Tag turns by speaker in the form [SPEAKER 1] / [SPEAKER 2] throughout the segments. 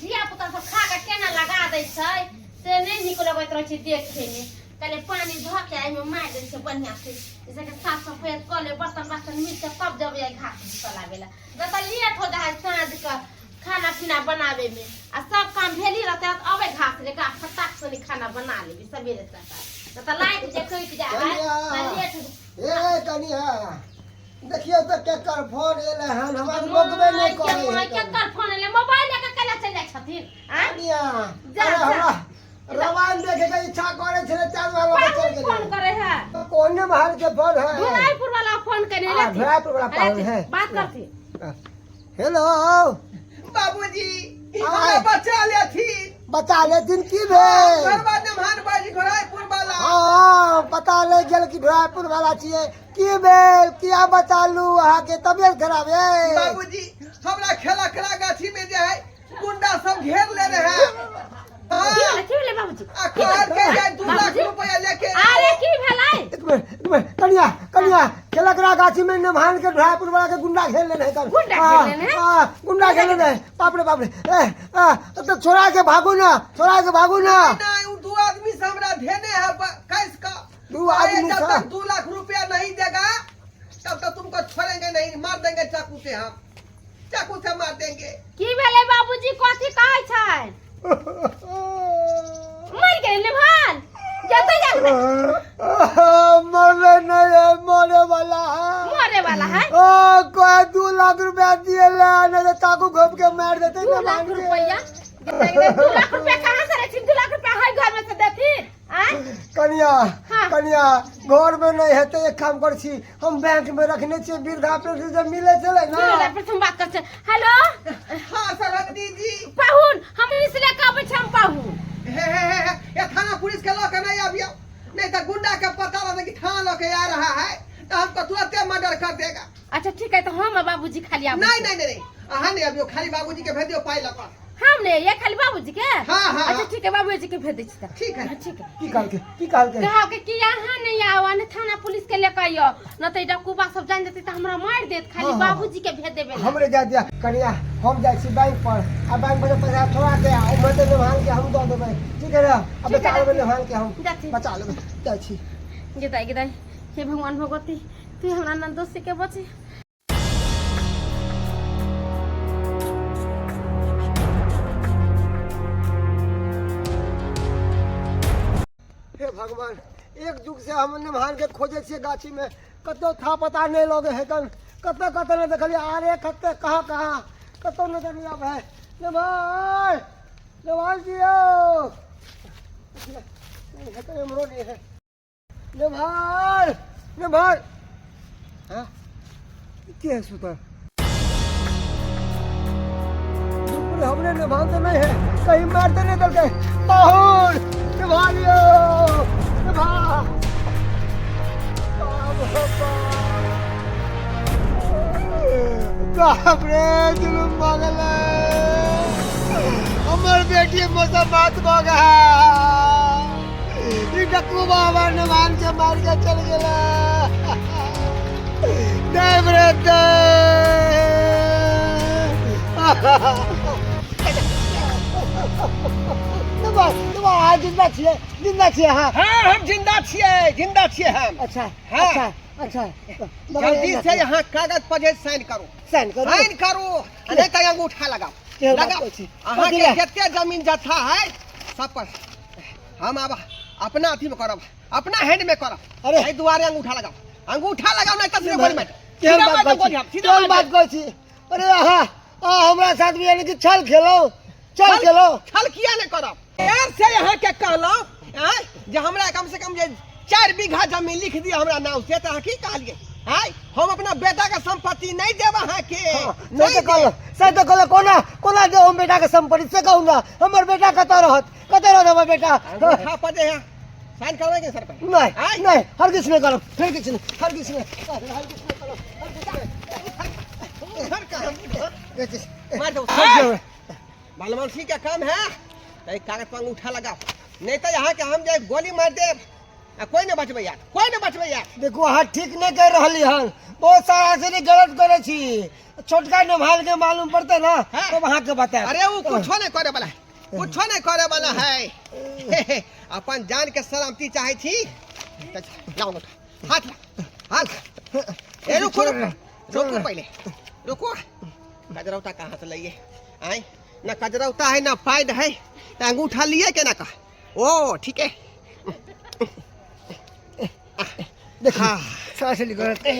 [SPEAKER 1] धिया पुता सब खा के केना लगा दै छै से नहि नीक लगैत रहै छै देखैमे। कहले पानि धऽ के एहिमे मारि दै छै बढ़िआँ से, जैसे कि साफ सफाइ कऽ ले, बर्तन बासन मिल के तब जबै घास भूसा लाबै लए। जतऽ लेट हो जाइ है साँझ के खाना पीना बनाबे में, आ सब काम भेली रहते तऽ अबै घास लेके आ फटाक से खाना बना लेबी सवेरे सकाल, जतऽ लाइट जे कटि जाइ है तऽ लेट।
[SPEAKER 2] ए कनिया, देखियौ तऽ केकर फोन एलै हन, हमरा तऽ बकबे नहि करै है।
[SPEAKER 1] केकर फोन एलै? मोबाइल लऽ कऽ केना चलि जाइ छथिन आँय?
[SPEAKER 2] कनिया।
[SPEAKER 1] जा,
[SPEAKER 2] अरे
[SPEAKER 1] जा।
[SPEAKER 2] हमरा रामायण देखे के इच्छा करे छलै, ताहि दुआरे लऽ कऽ चलि
[SPEAKER 1] पाहुन फोन
[SPEAKER 2] गेलियै।
[SPEAKER 1] करे है।
[SPEAKER 2] कोने महल के फोन है?
[SPEAKER 1] धुराईपुर वाला फोन केने
[SPEAKER 2] आ, धुराईपुर वाला पाहुन है।
[SPEAKER 1] बात करथि।
[SPEAKER 2] हेलो।
[SPEAKER 3] बाबूजी,
[SPEAKER 2] आय।
[SPEAKER 3] हमरा बचा लेथिन।
[SPEAKER 2] बचा लेथिन? की भेल?
[SPEAKER 3] घरवा नमहान बाजी घोराईपुर वाला।
[SPEAKER 2] हाँ, पता लागि गेल कि धुराईपुर वाला छियै। की भेल? किया बचालू? अहाँके तबियत खराब है?
[SPEAKER 3] बाबूजी, हमरा खेलकड़ा गाछी में जे है गुंडा सब घेर ले रहे हैं।
[SPEAKER 1] की भेलै? की भेलै बाबूजी?
[SPEAKER 3] आ कहल के जे 2 लाख रुपया लेके।
[SPEAKER 1] अरे की भेलै?
[SPEAKER 2] एक मिनट, एक मिनट कनिया, कनिया, खेलकड़ा गाछी में नमहान के ढोरापुर वाला के गुंडा घेर लेने है।
[SPEAKER 1] गुंडा घेर लेने है?
[SPEAKER 2] हाँ, गुंडा घेर लेने है। बाप रे बाप रे, ए, आ, तो छोड़ा के भागू ना, छोड़ा के भागू ना।
[SPEAKER 3] नहीं, वो 2 आदमी से हमरा धेने है कैस का।
[SPEAKER 2] 2 आदमी
[SPEAKER 3] जब
[SPEAKER 2] से?
[SPEAKER 3] तक 2 लाख रुपया नहीं देगा तब तक तुमको छोड़ेंगे नहीं, मार देंगे चाकू से, हम चाकू से मार देंगे।
[SPEAKER 1] की भेलै बाबूजी? कथी कहै छै? मरि गेलै निभान? जतै जा।
[SPEAKER 2] मरले नहीं है, मरे वाला है।
[SPEAKER 1] मरे वाला है?
[SPEAKER 2] ओ कोई 2 लाख रुपया दिए ले, नहीं तो चाकू घोप के मार देते।
[SPEAKER 1] 2 लाख रुपया? 2 लाख रुपया कहाँ से रखथिन? 2 लाख रुपया है घर में से देथिन आँय?
[SPEAKER 2] कनिया।
[SPEAKER 1] हाँ।
[SPEAKER 2] कनिया, घर में नहीं है तो एक काम कर छी, हम बैंक में रखने छियै, वृद्धा पेंशन जे मिले छलै ना।
[SPEAKER 1] 2 लाख पर हम बात कर छै। हेलो।
[SPEAKER 3] हाँ सरहदी जी।
[SPEAKER 1] पाहुन, हम पुलिस लेके अबै छी, हम पाहुन।
[SPEAKER 3] हे हे हे हे, ये थाना पुलिस के लऽ के नहीं आबियो, नहीं तो गुंडा के पता लगे कि थाना लऽ के आ रहा है तो हमको तुरंते मर्डर कर देगा।
[SPEAKER 1] अच्छा ठीक है, तो हम आ बाबूजी खाली आबै
[SPEAKER 3] नहीं
[SPEAKER 1] छी।
[SPEAKER 3] नहीं नहीं नहीं, अहाँ नहीं आबियो, खाली बाबूजी के भेज दियो पाई लऽ कऽ।
[SPEAKER 1] हम नहीं, ये खाली बाबूजी के।
[SPEAKER 3] हाँ, हाँ,
[SPEAKER 1] अच्छा
[SPEAKER 3] हाँ।
[SPEAKER 1] ठीक है, बाबूजी के भेज दै छी तऽ।
[SPEAKER 3] ठीक है।
[SPEAKER 1] हाँ, ठीक है।
[SPEAKER 2] की कहलकै? की कहलकै?
[SPEAKER 1] कहब के कि अहाँ नहीं आओ, आ नहि थाना पुलिस के लेके आइयो, न तऽ ई डकूबा सब जान जेतै तऽ हमरा मारि देत। खाली
[SPEAKER 2] हाँ, हाँ।
[SPEAKER 1] बाबूजी के भेज देबै ला।
[SPEAKER 2] हमरे जा दिया कनिया, हम जाइ छी बैंक पर आ बैंक पर से पैसा छोड़ा के आ ओमे तऽ नमहान के हम दऽ देबै। ठीक है ना? आ
[SPEAKER 1] ठीक है,
[SPEAKER 2] बचा लेबै
[SPEAKER 1] जाथिन।
[SPEAKER 2] नमहान के हम।
[SPEAKER 1] जाथिन।
[SPEAKER 2] बचा लेबै, जाइ छी।
[SPEAKER 1] गेदाइ गेदाइ, हे भगवान भगवती, तू हमरा नंदोसी के बचे।
[SPEAKER 2] हे भगवान, एक जुग से हम नमहान के खोजे छियै गाछी में, कतौ था पता नहीं लगे है कन, कतौ कतौ नहीं देखलियै। अरे कते कहाँ कहाँ कतौ नजर नहीं आबै है। नमहान, नमहान जी यौ नहीं है तो एमरो नहीं है। नमहान, नमहान, हाँ के है सुतल? बिल्कुल हमरे नमहान तो नहीं है, कहीं मार तो नहीं दलकै। पाहुन, नमहान यौ, नमहान, बाप रे बाप रे, जुलुम भऽ गेलै। हमर बेटी मोसम्मात भऽ गेल। ई डकुबा हमर नमहान के मार के चल गेलै। देव रे देव। नमहान, नमहान, अहाँ जिंदा छियै? जिंदा छियै अहाँ?
[SPEAKER 3] हाँ, हम जिंदा छियै, जिंदा छियै हम।
[SPEAKER 2] अच्छा।
[SPEAKER 3] हाँ।
[SPEAKER 2] अच्छा अच्छा।
[SPEAKER 3] जल्दी से यहाँ कागज पर जे साइन करू।
[SPEAKER 2] साइन करू?
[SPEAKER 3] साइन करू, आ नहीं तो अंगूठा लगाओ।
[SPEAKER 2] केहन बात
[SPEAKER 3] लगाओ।
[SPEAKER 2] कहै छी?
[SPEAKER 3] अहाँ
[SPEAKER 2] कथी
[SPEAKER 3] के
[SPEAKER 2] लए?
[SPEAKER 3] जते जमीन जथा है सब पर हम आब अपना अथी में करब, अपना हैंड में करब।
[SPEAKER 2] अरे।
[SPEAKER 3] एहि दुआरे अंगूठा लगाओ, अंगूठा लगाओ, नहीं तो सीधे गोली मार।
[SPEAKER 2] केहन
[SPEAKER 3] सीधा
[SPEAKER 2] बात
[SPEAKER 3] मार
[SPEAKER 2] कहै
[SPEAKER 3] दो गोली
[SPEAKER 2] छी?
[SPEAKER 3] हम, सीधा
[SPEAKER 2] केहन
[SPEAKER 3] मार
[SPEAKER 2] बात
[SPEAKER 3] दो।
[SPEAKER 2] कहै छी? अरे अहाँ, अहाँ हमरा साथ भी यानी कि छल खेलौ, छल खेलौ।
[SPEAKER 3] छल किया नहीं करब? यार से यहाँ के कहलहुँ आँय, जे हमरा कम से कम जे 4 बीघा जमीन लिख दिया हमरा नाम से, तऽ अहाँ की कहलियै? आँय, हम अपना बेटा के संपत्ति नहीं देब अहाँके।
[SPEAKER 2] हाँ, से
[SPEAKER 3] नहीं
[SPEAKER 2] तऽ कहलहुँ, से तऽ कहलहुँ, कोना कोना देब हम बेटा के संपत्ति से कहू ना? हमर बेटा कतऽ रहत? कतऽ रहत हमर बेटा?
[SPEAKER 3] देब। अंगूठा पर जे है साइन करबै सर पर?
[SPEAKER 2] नहीं।
[SPEAKER 3] आँय?
[SPEAKER 2] नहीं, हरगिज नहीं करब, हरगिज नहीं, हरगिज नहीं, हरगिज नहीं करब, हरगिज नहीं।
[SPEAKER 3] उधर का हम उधर। मार दो।
[SPEAKER 2] हट।
[SPEAKER 3] बलवंशी के काम है तो एक कागज पर अंगूठा लगाओ, नहीं तो यहाँ के हम जे गोली मार देब आ कोई नहीं बचबै यार, कोई नहीं बचबै यार।
[SPEAKER 2] देखू, अहाँ ठीक नहीं कर रहली हन, बहुत सारा से गलत करै छी। छोटका नमहाल के मालूम पड़ते ना
[SPEAKER 3] हाँ।
[SPEAKER 2] तब अहाँ के बताएब।
[SPEAKER 3] अरे वो कुछो नहीं करे वाला है, कुछो नहीं करे वाला है। अपन जान के सलामती चाहे छी त लाओ अंगूठा, हाथ ला, हाथ ला। ए रुको रुको रुको, पहले रुको। कजरौता कहाँ से लइए आए? ना कजरौता है ना पैड है, त अंगूठा लिए के ना का। ओ ठीक है।
[SPEAKER 2] देखिए
[SPEAKER 3] हाँ।
[SPEAKER 2] सांस निकलते।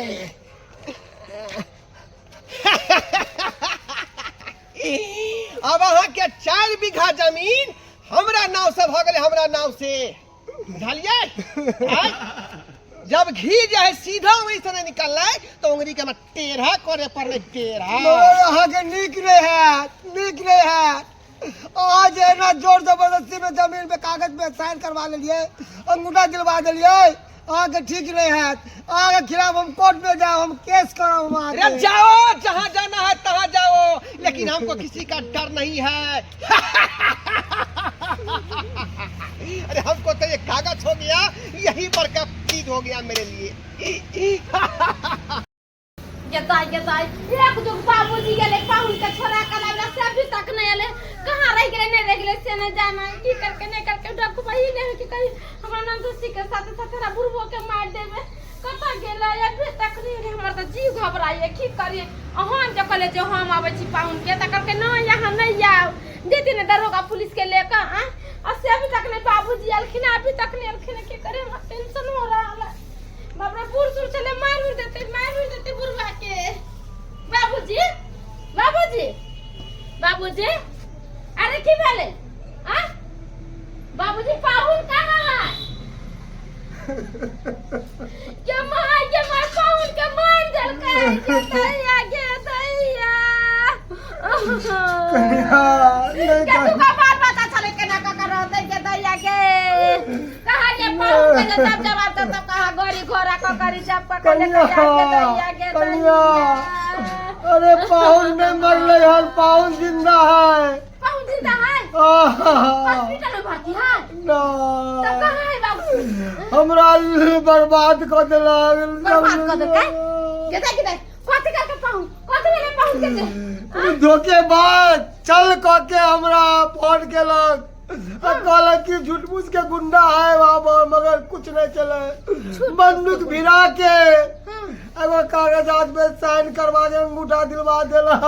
[SPEAKER 3] अब अहाँ के 4 बीघा जमीन हमरा नाव से भऽ गेलै, हमरा नाव से, बुझलियै? आँय? जब घी जे है सीधा उंगली से नहीं निकललै तो उंगली के हमरा टेढ़ा करे पड़लै, टेढ़ा।
[SPEAKER 2] मगर अहाँके नीक नहि हैत, नीक नहि हैत। अहाँ जे एना जोर जबरदस्ती में जमीन पे कागज पे साइन करवा लेलियै, अंगूठा दिलवा देलियै, अहाँके ठीक नहि हैत। अहाँके खिलाफ हम कोर्ट में जायब, हम केस करब हम
[SPEAKER 3] अरे
[SPEAKER 2] अहाँके।
[SPEAKER 3] जाओ, जहाँ जाना है तहाँ जाओ, लेकिन हमको किसी का डर नहीं है। अरे हमको तो ये कागज हो गया, यही बड़का चीज हो गया मेरे लिए।
[SPEAKER 1] गेताई गेताई, एक दुख बाबूजी गेलै पाहुन के छोड़ा के लाबला से अभी तक नहीं एलै, कहाँ रहि गेलै नहीं रहि गेलै से नहीं जाना, की करके नहीं करके डकु वही नहीं है कि कहीं हमरा नंदोसी के साथे साथे हमरा बुढ़बो के मारि देबै। कतऽ गेलै अभी तक नहीं एलै, हमर तऽ जीव घबराइए, की करिए। अहाँ जे कहले जे हम आबै छी पाहुन के, तऽ कहलकै नहीं यहाँ नहीं आउ, जेती ने दरोगा पुलिस के लेकर। आ से अभी तक नहीं बाबूजी एलखिन, अभी तक नहीं एलखिन, की करे, हमरा टेंशन हो रहा है। बाप रे, बूढ़ सूढ़ चले मार उड़ देते, मार उड़ देते बुढ़वा के। बाबूजी बाबूजी बाबूजी, अरे की भेलै? आ बाबूजी पाहुन कहाँ है? के मार, के मार, पाहुन के मार देलकै, के दैया, के दैया।
[SPEAKER 2] कनिया नहि।
[SPEAKER 1] के तू का बाल बच्चा छलै, केना कऽ के रहतै? के दैया के कहाँ जे पाहुन के जे तब जवाब तब तब कहाँ गाड़ी घोड़ा कऽ करी जब कऽ के
[SPEAKER 2] कनिया,
[SPEAKER 1] के दैया के
[SPEAKER 2] कनिया।
[SPEAKER 1] दैया।
[SPEAKER 2] अरे पाहुन नहीं मरले हन, पाहुन जिंदा है।
[SPEAKER 1] पाहुन जिंदा है?
[SPEAKER 2] आहा,
[SPEAKER 1] हॉस्पिटल में भर्ती है?
[SPEAKER 2] ना।
[SPEAKER 1] तब कहाँ है बाबू?
[SPEAKER 2] हमरा बर्बाद कऽ देलक।
[SPEAKER 1] बर्बाद कऽ देलकै? केदा केदा कथी करके पाहुन, कथी भेलै पाहुन के जे?
[SPEAKER 2] धोखेबाज छल कऽ के हमरा फोन केलक आ कहलक कि झूठ मूठ के गुंडा है वहाँ पर, मगर कुछ नहीं चले, बंदूक भिरा के एगो कागजात में साइन करवा के अंगूठा दिलवा देलक।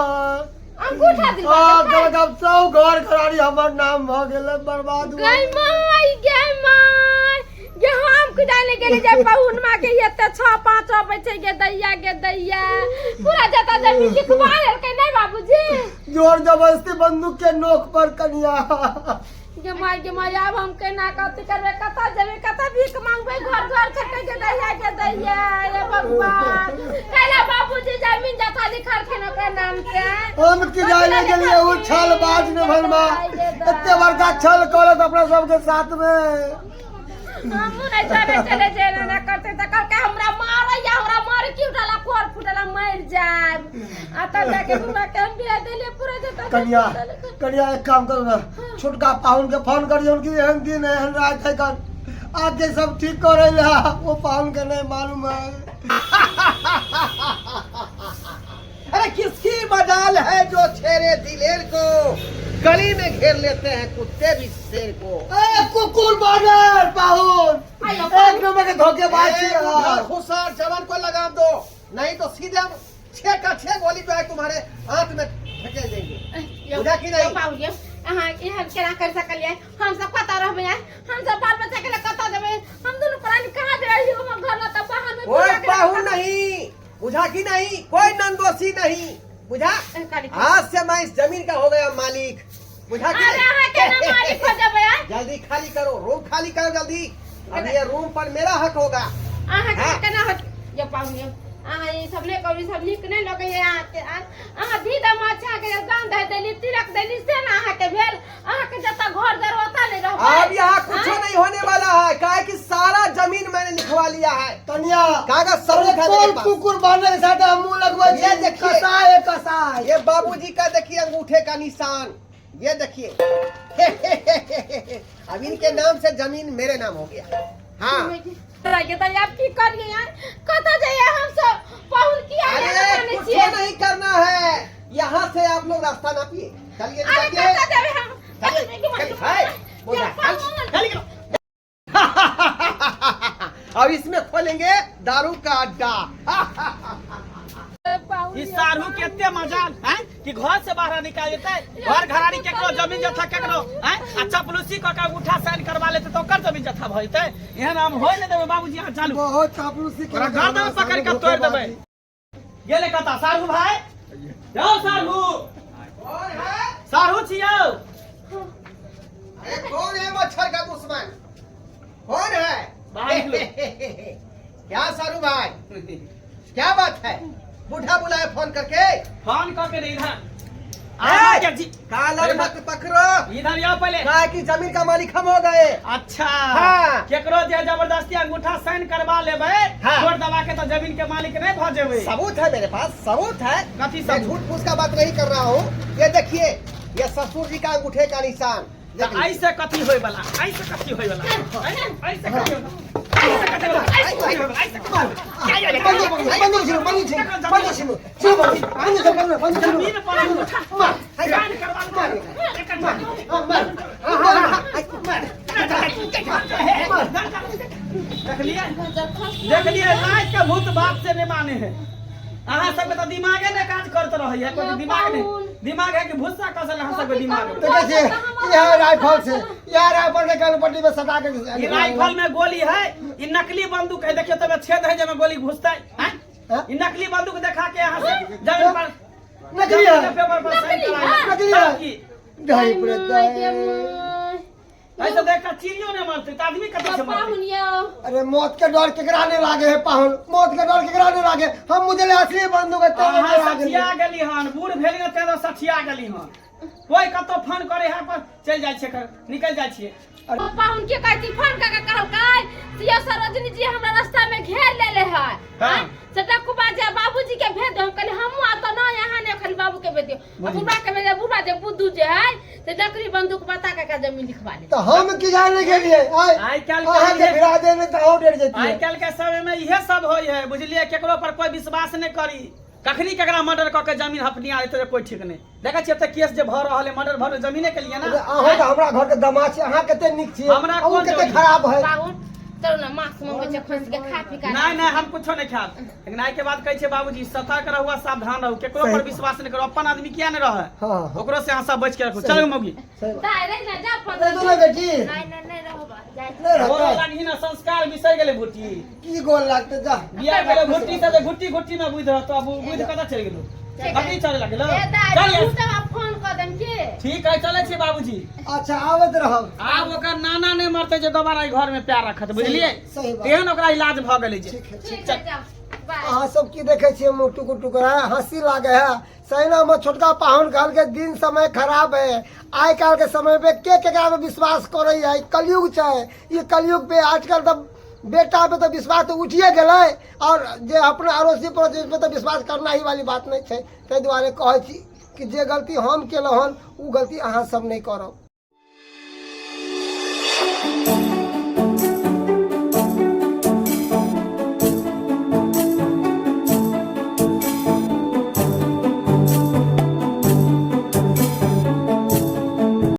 [SPEAKER 1] अंगूठा दिलवा
[SPEAKER 2] हाँ।
[SPEAKER 1] देलकै?
[SPEAKER 2] कहलक आब सब घर घरारी हमर नाम भऽ गेलै, बर्बाद भऽ
[SPEAKER 1] गई माय, गई माय, गे हम कुदाले गेली जे पाहुन माँ के एते 6 5 अबै छै, गे दैया, गे दैया, पूरा जता जमीन लिखवा लेलकै नै बाबूजी?
[SPEAKER 2] जोर जबरदस्ती बंदूक के नोक पर कनिया।
[SPEAKER 1] गे माय, गे माय, आब हम केना कथी करबै, कतऽ जेबै, कतऽ भीख मांगबै, घर घर छकै, गे दैया, गे दैया, हे भगवान, कैला बाबूजी जमीन जथा लिखलखिन ओकरा नाम से?
[SPEAKER 2] हम की जाने गेलियै ओ छल बाज ने भरमा एते बड़का छल करत अपना सबके साथ में।
[SPEAKER 1] हमहूँ नहि जानै छलै जे एना एना करतै, तऽ कहलकै हमरा मारैया, हमरा मारे की उठला कोर फुटला मरि जायब, आ तब जाके बुढ़वा के हम बिया देलियै पूरा जता।
[SPEAKER 2] कनिया, कनिया, एक काम करू ना, छोटका पाहुन के फोन करियौ कि एहन दिन एहन रात है कन आके सब ठीक करे ला, वो पाहुन के नहीं मालूम है।
[SPEAKER 3] अरे किसकी मजाल है जो छेड़े दिलेर को, गली में घेर लेते हैं कुत्ते भी शेर को।
[SPEAKER 2] ए कुकुर बानर पाहुन
[SPEAKER 1] आयो,
[SPEAKER 2] एक नंबर के धोखेबाज
[SPEAKER 3] ए,
[SPEAKER 2] छी
[SPEAKER 3] उधर हुशार जवान को लगाम दो, नहीं तो सीधे हम 6 का 6 गोली जो है तुम्हारे हाथ में धकेल देंगे, बुझा कि नहीं?
[SPEAKER 1] पाहुन यौ, अहाँ एहन केना करि सकलियै? हम सब कतऽ रहबै? हम सब बाल बच्चा के लऽ कतऽ जेबै? हम दुनू प्राणी कहाँ जेबै? हमर घर तऽ बाहर में।
[SPEAKER 3] कोई पाहुन नहीं, बुझा कि नहीं? कोई नंदोसी नहीं, बुझा? आज से मैं इस जमीन का हो गया मालिक, बुझा कि
[SPEAKER 1] अरे अहाँ केना
[SPEAKER 3] नहीं?
[SPEAKER 1] मालिक हो जेबै? आँय?
[SPEAKER 3] जल्दी खाली करो रूम, खाली करो जल्दी, अब ये रूम पर मेरा हक होगा।
[SPEAKER 1] अहाँ
[SPEAKER 3] हाँ।
[SPEAKER 1] केना होत यौ पाहुन यौ? अहाँ ई सब नहि करू, ई सब नीक नहि लगैया अहाँके। अहाँ धी दमाद छै, अहाँके दान धरि देली, तिलक देली, से ने अहाँके भेल? अहाँके जतऽ घर दर ओतऽ नहि रहबै।
[SPEAKER 3] अब यहाँ कुछ
[SPEAKER 1] आँय?
[SPEAKER 3] नहीं होने वाला है, काहे कि सारा जमीन मैंने लिखवा लिया है,
[SPEAKER 2] कनिया,
[SPEAKER 3] कागज सब
[SPEAKER 2] अरे
[SPEAKER 3] है मेरे
[SPEAKER 2] कोन
[SPEAKER 3] पास।
[SPEAKER 2] कुकुर बानर के साथ हम मुंह लगबै
[SPEAKER 3] ये
[SPEAKER 2] छी?
[SPEAKER 3] देखिए।
[SPEAKER 2] कसाय है, कसाय।
[SPEAKER 3] ये बाबूजी का देखिए अंगूठे का निशान, ये देखिए। अब इनके नाम से जमीन मेरे नाम हो गया। हाँ।
[SPEAKER 1] के तऽ आब की करियै यार, कतऽ जइयै हम सब? पाहुन किया
[SPEAKER 3] अरे
[SPEAKER 1] नहि
[SPEAKER 3] कुछ
[SPEAKER 1] छियै?
[SPEAKER 3] नहीं करना है, यहाँ से आप लोग रास्ता नापिए। चलिए
[SPEAKER 1] अरे
[SPEAKER 3] निकलिए।
[SPEAKER 1] कतऽ जेबै हम?
[SPEAKER 3] चलिए, चलिए, हाय, बोल रहा है, चल, चल निकलो। अब इसमें खोलेंगे दारू का अड्डा।
[SPEAKER 4] ई साढ़ू के एते मजाल हैं कि घर से बाहर निकाल देते, घर घरारी केकरो जमीन जथा केकरो हैं, आ चपलूसी क के अंगूठा साइन करवा लेते तो ओकर जमीन जथा भ जेतै। एहन हम होय नै देबै बाबूजी, अहाँ चालू
[SPEAKER 2] बहुत चापलूसी
[SPEAKER 4] ओकरा गर्दन पकड़ के तोड़ देबै। गेलै कतऽ साढ़ू भाई? जाओ साढ़ू।
[SPEAKER 3] कौन है?
[SPEAKER 4] साढ़ू छियौ।
[SPEAKER 3] अरे कौन है मच्छर का दुश्मन, कौन है?
[SPEAKER 4] बाहर निकलो।
[SPEAKER 3] क्या सारू भाई, क्या बात है, बूढ़ा बुलाए फोन करके?
[SPEAKER 4] फोन कऽ के इधर
[SPEAKER 3] ए!
[SPEAKER 4] आ जी।
[SPEAKER 3] कालर मत पकड़ो।
[SPEAKER 4] इधर आओ पहले।
[SPEAKER 3] काहे की जमीन का मालिक हम हो गए।
[SPEAKER 4] अच्छा।
[SPEAKER 3] हाँ।
[SPEAKER 4] केकरो जे जबरदस्ती अंगूठा साइन करवा लेबै,
[SPEAKER 3] हाँ।
[SPEAKER 4] छोड़ दबा के, तो जमीन के मालिक नहीं भ जेबै।
[SPEAKER 3] सबूत है मेरे पास, सबूत है।
[SPEAKER 4] कथी
[SPEAKER 3] मैं
[SPEAKER 4] सबूत?
[SPEAKER 3] झूठ फूस का बात नहीं कर रहा हूँ। ये देखिए, ये ससुर जी का अंगूठे का निशान देख
[SPEAKER 4] तऽ
[SPEAKER 3] लीजिए।
[SPEAKER 4] ऐसे कथी होय वाला, ऐसे कथी होय वाला, ऐसे कथी होय वाला, ऐसे कथी होय वाला, ऐसे कथी होय वाला, ऐसे कथी होय वाला?
[SPEAKER 2] बंदूक बंदूक छिनु, बंदूक छिनु, बंदूक छिनु, छिनु, बंदूक छिनु, बंदूक छिनु।
[SPEAKER 4] जमीन पर अंगूठा
[SPEAKER 2] मार,
[SPEAKER 4] साइन करवा लेबै। एकर
[SPEAKER 2] मार, मार, मार।
[SPEAKER 4] देखलिए देखलिए, रात के भूत बाप से नहीं माने है। अहाँ सबके तऽ दिमागे ने काज करत रहैया, कोई दिमाग नहीं, दिमाग है कि भुस्सा कसल अहाँ सबके दिमाग में।
[SPEAKER 2] देखै छियै, इएह राइफल छै, इएह राइफल के कनपट्टी में सटा के
[SPEAKER 4] ई राइफल में गोली है, ई नकली बंदूक है। देखियो तबे छेद है जेमे गोली घुसतै हैं?
[SPEAKER 2] हैं?
[SPEAKER 4] ई नकली बंदूक देखा के अहाँ से जमीन पर
[SPEAKER 2] नकली है।
[SPEAKER 4] जमीन के पेपर पर साइन
[SPEAKER 1] नकली
[SPEAKER 4] कराय।
[SPEAKER 1] है।
[SPEAKER 2] नकली है।
[SPEAKER 4] तब की?
[SPEAKER 2] दही पर
[SPEAKER 4] ऐसे देख के चिड़ियो नहीं मरते तऽ आदमी कतऽ से मरतै?
[SPEAKER 1] पाहुन यौ।
[SPEAKER 2] अरे मौत के डर केकरा नहीं लागे है पाहुन, मौत के डर केकरा नहीं लागे? हम मुझे ले असली बंदूक है, तेरे
[SPEAKER 4] अहाँ
[SPEAKER 2] नहीं लागे।
[SPEAKER 4] सठिया गेली हन, बूढ़ भेली ने तें सठिया गेली हन। कोई कतौ फोन करे है पर चलि जाइ छियै, निकलि जाइ छियै।
[SPEAKER 1] पाहुन के कहै छी, फोन कऽ के कहलकै से यौ सरोजनी जी हमरा रास्ता में घेर लेले है।
[SPEAKER 4] हाँ।
[SPEAKER 1] से डकुबा जे बाबूजी के भेज दो। हम कहली हमहूँ आ तऽ नहि, अहाँ नहि, खाली बाबू के भेज दियौ। आ बुढ़बा के भेज, बुढ़बा जे बुद्धू जे है से नकली बंदूक बता के के जमीन लिखवा ले।
[SPEAKER 2] तो हम की जाने के लिए आय
[SPEAKER 4] आइ काल्हि
[SPEAKER 2] अहाँ के भिड़ा दे नहीं तो और डर जेती।
[SPEAKER 4] आइ काल्हि के समय में इहे सब होइ है, बुझलियै? केकरो पर कोई विश्वास नहि करी। कखनी केकरा मर्डर कऽ के जमीन हफनिया जेतै जे कोई ठीक नहि। देखै छियै तऽ केस जे भऽ रहल है, मर्डर भऽ रहल जमीने के लिए ना।
[SPEAKER 2] अहाँ तऽ हमरा घर के दामाद छी, अहाँ कते नीक छी।
[SPEAKER 4] हमरा
[SPEAKER 2] अहूँ
[SPEAKER 4] कोन
[SPEAKER 2] कते
[SPEAKER 4] जरूरी?
[SPEAKER 2] खराब है।
[SPEAKER 1] पाहुन चलू ने, मांस मंगबै छै, खोसि के खा पी के।
[SPEAKER 4] नहीं नहीं, हम कुछो नहीं खाब। लेकिन आई के बाद कहै छै बाबूजी, सतर्क रहू आ सावधान रहू, केकरो पर विश्वास नहीं करू। अपन आदमी किया नहीं रहे,
[SPEAKER 2] हाँ, हाँ।
[SPEAKER 4] ओकरो से अहाँ सब बच के रखू। चलू मौगी।
[SPEAKER 2] सही बात।
[SPEAKER 1] दाइ रहि ने जा फोन।
[SPEAKER 2] नहीं तो ना बेटी।
[SPEAKER 1] नहि नहि नहि रहब, जाइ छी।
[SPEAKER 2] नहीं
[SPEAKER 4] गोर
[SPEAKER 2] रहता।
[SPEAKER 4] लागही ना, संस्कार बिसरि गेलै भुट्टी।
[SPEAKER 2] की गोल लगते, जा।
[SPEAKER 4] बियाह गेलै भुट्टी से जे घुट्टी घुट्टी में बुझि रहतो, आब बुझि कतऽ चलि गेलौ? कथी चले लगलो?
[SPEAKER 1] ए दाइ,
[SPEAKER 4] चल।
[SPEAKER 1] तू तऽ आब फोन कऽ देम की?
[SPEAKER 4] ठीक है, चलै छी बाबूजी।
[SPEAKER 2] अच्छा, आबैत रहब।
[SPEAKER 4] आब ओकर नाना नहि मरतै जे दोबारा ई घर में पैर रखत, बुझलियै?
[SPEAKER 2] सही बात।
[SPEAKER 4] तेहन ओकरा इलाज भऽ गेलै जे।
[SPEAKER 2] ठीक है।
[SPEAKER 1] ठीक है, जाओ, बाय।
[SPEAKER 2] अहाँ सब की देखे छियै मुँह टुकुर टुकुर है, हंसी लागे है? सैना में छोटका पाहुन कहल के दिन समय खराब है। आइ काल्हि के समय पे के केकरा पे विश्वास करे है? कलयुग छै, ई कलयुग पे आजकल तऽ बेटा पे तऽ विश्वास तऽ उठिए गेलै, और जे अपना अड़ोसी पड़ोसी पे तऽ विश्वास करना ही वाली बात नहि छै। ताहि दुआरे कहै छी कि जे गलती हम केलहुँ हन, ओ गलती अहाँ सब नहि करब।